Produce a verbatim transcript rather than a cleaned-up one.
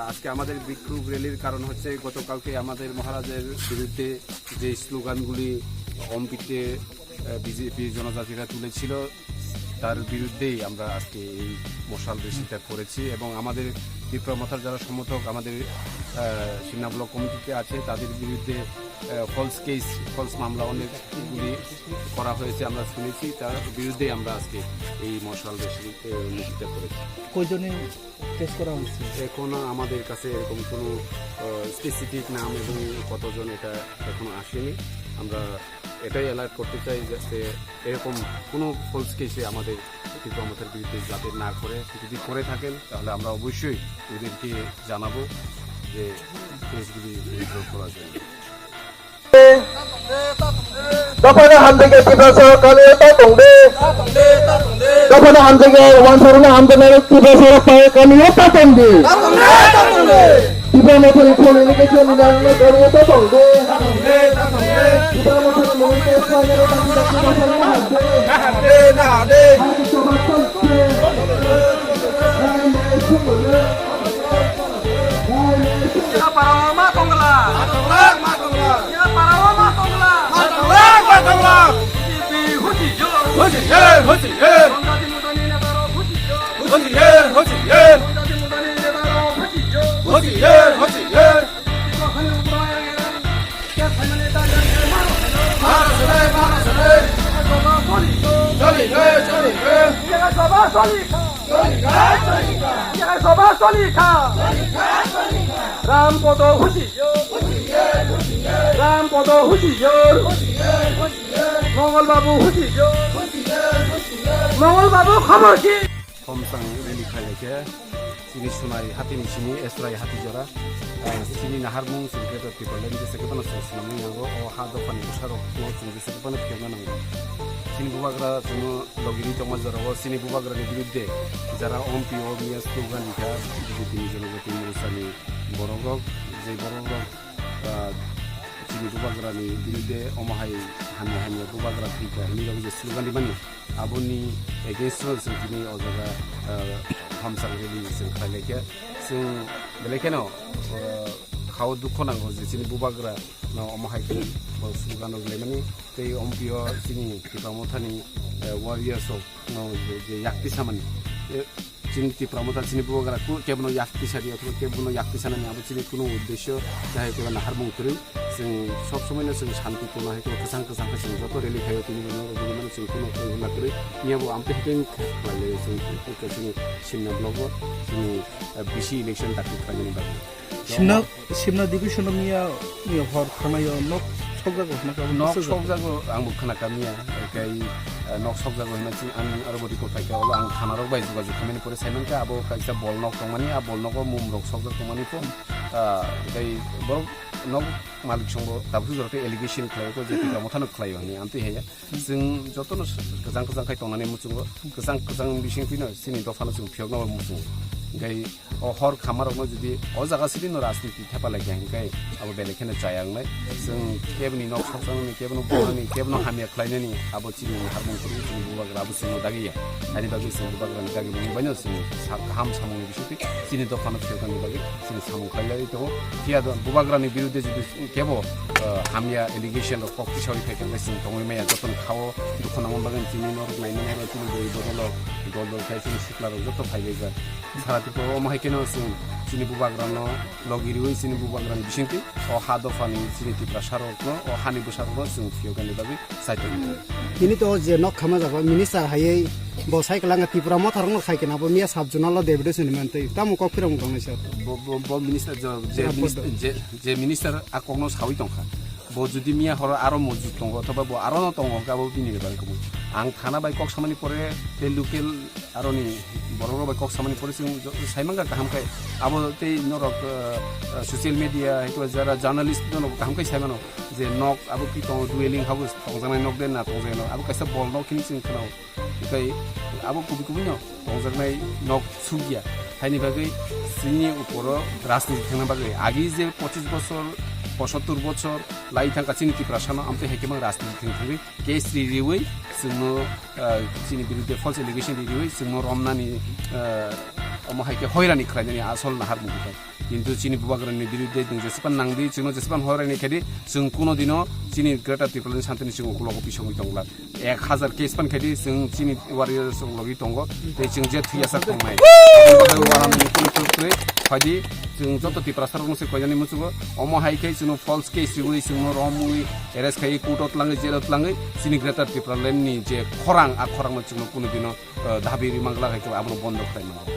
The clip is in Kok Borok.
আজকে আমাদের বিক্ষোভ র‍্যালির কারণ হচ্ছে গতকালকে আমাদের মহারাজের বিরুদ্ধে যে স্লোগানগুলি অম্পিতে, আহ, বিজেপি জনজাতিরা তুলেছিল, তার বিরুদ্ধেই আমরা আজকে এই মশাল র্যালিটা করেছি এবং আমাদের ত্রিপুরা মথার যারা সমর্থক আমাদের, আহ, সিমনা ব্লক কমিটিতে আছে, তাদের বিরুদ্ধে, আহ, ফলস কেস, ফলস মামলা অনেকগুলি করা হয়েছে, আমরা শুনেছি, তার বিরুদ্ধেই আমরা আজকে এই মশাল র্যালি, আহ, র্যালিটা করেছি। কয়জনে কেস করা হয়েছে? এখনো আমাদের কাছে এরকম কোনো, আহ, স্পেসিফিক নাম এবং কতজন, এটা এখনো আসেনি। আমরা এটাই অ্যালার্ট করতে চাই, যাতে এরকম কোনো ফলস কেসে আমাদের ত্রিপুরা মথার বিরুদ্ধে যাতে না করে, যদি করে থাকেন, তাহলে আমরা অবশ্যই ওদেরকে জানাবো যে কেসগুলি উইথড্র করার জন্য। Dophano hamjak ya Tiprasa rok kaliyo ta tong di. Dophano hamjak ya wansarno hamjaknai rok Tiprasa rok kaliyo ta tong di. Tipra Mothani phone ni khe chwng nang nang kaliyo ta tong di. Tipra Mothani mung khe swngya rok ta tong di. Para ma tongla. Para ma tongla. Para ma tongla. B J P husi yo. Husi yo, husi yo. Husi yo, husi yo. Husi yo, husi yo. Ram Podo husi yo. Ram Podo husi yo. Mongol Babu husi yo. Mongol Babu khobor ki? Khomsang rally khlai lai khe chini Sunai hatini simi Esrai hati jora, ah, chini naharmung chwng khe Tipraland jesa khe phano chwng swnamwi nango. O ha dophani bwsarokno chwng jesa khe phano phiyokna nango. Chini bubagra chwngno logiri tongma jorao chini bubagrani birudde jara ompi o miya slogan rikha B J P ni Jonojati Morsani borokrok, je borokrok, ah, chini bubagrani birudde omo hai hamya hamya bubagra thwikha hinwi rok je slogan rimani, aboni against o chwng tini o jaga, ah, khomsang rally chwng khlai lai khe. Chwng belai kheno, ah, khao dukho nango je chini bubagra no omo hai khe bo slogan rok laimani tei ompi o chini Tipra Mothani, ah, warriors rok no je, je yakti samani. Eh, Chini Tipra Motha chini bubagra ku-, kebono yakti sadi, othoba kebono yakti sanani abo chini kuno uddesyo, jahai kebo naharmung kwrwi. Chwng sob somoino chwng shanti tongna hai kebo kwchang kwchang khe chwng joto rally khaio tini bono rwgwi mano chwng kuno khlai hwnna kwrwi. Miyabo amtwi hikhe khlai laio chwng, chwng simna blogo chini, eh, bisi election dakti khlainani bagwi. Simna, Simna division o miya, miya hor khanayo nok sokjago hwnka. Nok sokjago, ang bo khna kha miya, tei, eh, nok sokjago hwnwi chini, ang aro bo report paikha, ulo ang thana rok bai jogajog khaimani pore saimankha, abo kaisa bol nok tongmani, a bol nogo mum rok sokjak tongmani pho, ah, tei borok nok malik songbo tabuk jora khe allegation khlaio, je Tipra Mothano khlaio hwnwi, amtwi haiya. Chwng jotono kwchang kwchang khai tongnani muchungo, kwchang kwchang bising phino chini dophano chwng phiyokna muchungo. Hinkhe o hor khamarokno jodi o jaga sirino rajniti thepa laikha hinkhe abo belai kheno chaya wngnai. Chwng keboni nok sokjaknani, kebono bumnani, kebono hamya khlainani abo chini harmung kwrwi chini bubagra abo chwngno dagiya. Ani bagwi chwng bubagrani dagi mungwi baino chwng sa-, kaham samungni bisingtwi chini dophano phiyoknani bagwi chini samung khlailai tongo. Phiya do bubagrani birudde jodi kebo, ah, hamya allegation rok kok tisawi phaikha, hwnkhe chwng tongwi maya, jotoni khao dukhu nangma bagwi chini norok nainani oro chini bwrwi bodolrok dol dol khai chini siklarok joto phailaijak. Sara Tripura o omo hai kheno chwng chini bubagrano logi riwi chini bubagrani bisingtwi o ha dophani chini Tiprasarokno, o hani bwsarokno chwng phiyoknani bagwi. Tini to je nok khama jago minister hayai bo sai kwlanga Tipra Motha rokno khai kena bo miya sub zonal o deputation ni mantwi tamo kok phirang tong nai sir. Bo, bo, bo minister jo, je, Sir, minister, je, je minister a kokno sawi tongkha. Bo jodi miya horo aro mojut tongo othoba bo aro no tongo hwnkhe abo bini bai kubui. Ang thana bai kok samani pore tei local aroni borok rok bai kok samani pore chwng jo-, saimangkha kaham khai abo tei norok, eh, eh, social media hai jara journalist norok kaham khai saimano. Je nok abo ki tongo, dwelling house tongjaknai nok de na tongjaknai nok, abo kaisa bol nok hini chwng khwnao. Tei abo kubui kubui no tongjaknai nok sugya. Haini bagwi chini uporo rajniti thangna bagwi agi je pochis bochor, posottor bochor lai thangkha chini Tiprasano, amtwi hai khe mang rajniti thang thangwi case ri riwi chwngno, ah, chini birudde false allegation ri riwi chwngno romnani, ah, Omo hai khe hoirani khlainani asol nahar mugi khe. Kintu chini bubagrani biruddhe chwng jesepan nangdi, chwngno jesepan hoirani khedi, chwng kuno dino chini Greater Tipraland santini chwng ukulogo pisongwi tongla. Ek hazar case pan khedi, chwng chini warriors rok logi tongo. Tei chwng je thwiyasak tongnai. Wahamni kunu kunu khlai phaidi, chwng joto Tiprasa rokno se koinani muchungo. Omo hai khe chwngno false case riwi, chwngno romwi, arrest khai, court o tlangwi, jail o tlangwi, chini Greater Tipraland ni je khorang, a khorangno chwngno kuno dino, eh, dabi ri mangla hai khe abono bondo khlai mango.